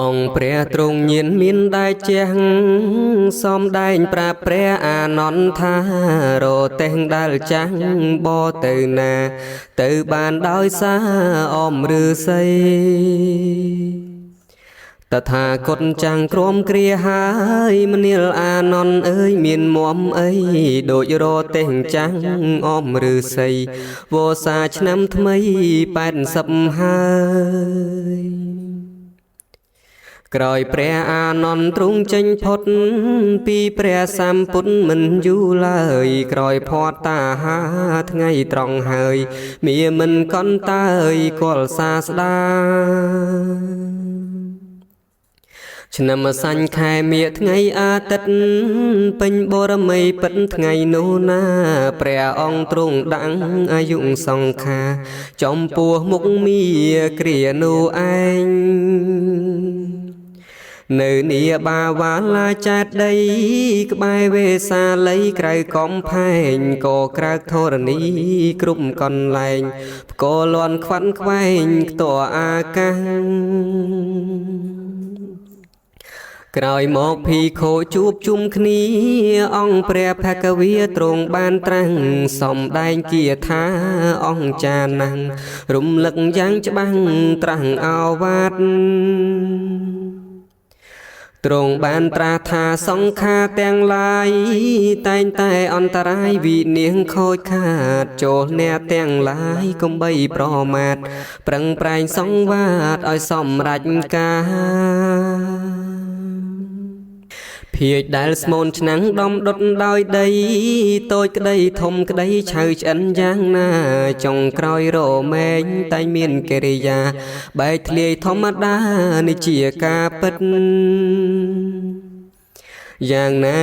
អង្គព្រះទ្រង់ញាណមានដែរជះសំដែងប្រាប់ព្រះអានន្ទថារទេះដែលចាំងបទៅណា ទៅបានដោយសារអមឫស្សីតថាគតចាំងក្រមគ្រាហើយមនាលអានន្ទអើយមានមមអីដូចរទេះចាំងអមឫស្សីវសាឆ្នាំថ្មី80ហើយក្រោយព្រះអានន្ទទ្រង់ចេញផុតពីព្រះសម្ពុទ្ធមិនយូរឡើយក្រោយផាត់តាហាថ្ងៃត្រង់ហើយមាមិនកន្តើយកលសាស្តាឆ្នាំសាញ់ខែមាឃថ្ងៃអាទិត្យពេញបរមីពិតថ្ងៃនោះណាព្រះអង្គទ្រង់ដាំងអាយុសង្ខារចំពោះមុខមាគ្រានោះឯងនៅនីបាវ៉ាឡាចាតដីក្បែរវេសាលីក្រៅកំផែងក៏ក្រើកធរណីគ្រប់កន្លែងផ្គរលាន់ខ្វាន់ខ្វែងខ្ទរអាកាសក្រោយមកភីខោជួបជុំគ្នាអង្គព្រះភគវីទ្រង់បានត្រាំងសំដែងគាថាអង្គចាណាំងរំលឹកយ៉ាងច្បាស់ត្រាស់អោវាទទ្រង់បានត្រាស់ថាសង្ខារទាំងឡាយតែងតែអន្តរាយវិនាសខូចខាតចូលអ្នកទាំងឡាយកុំបីប្រមាទប្រឹងប្រែងសង្វាតឲ្យសម្រេចការភាជដែលស្មូនឆ្នាំងដំដុតដោយដីតូចក្តីធំក្តីឆៅឆ្អិនយ៉ាងណាចុងក្រោយរមែងតែមានកិរិយាបែកធ្លាយធម្មតានេះជាការពិតយ៉ាងណា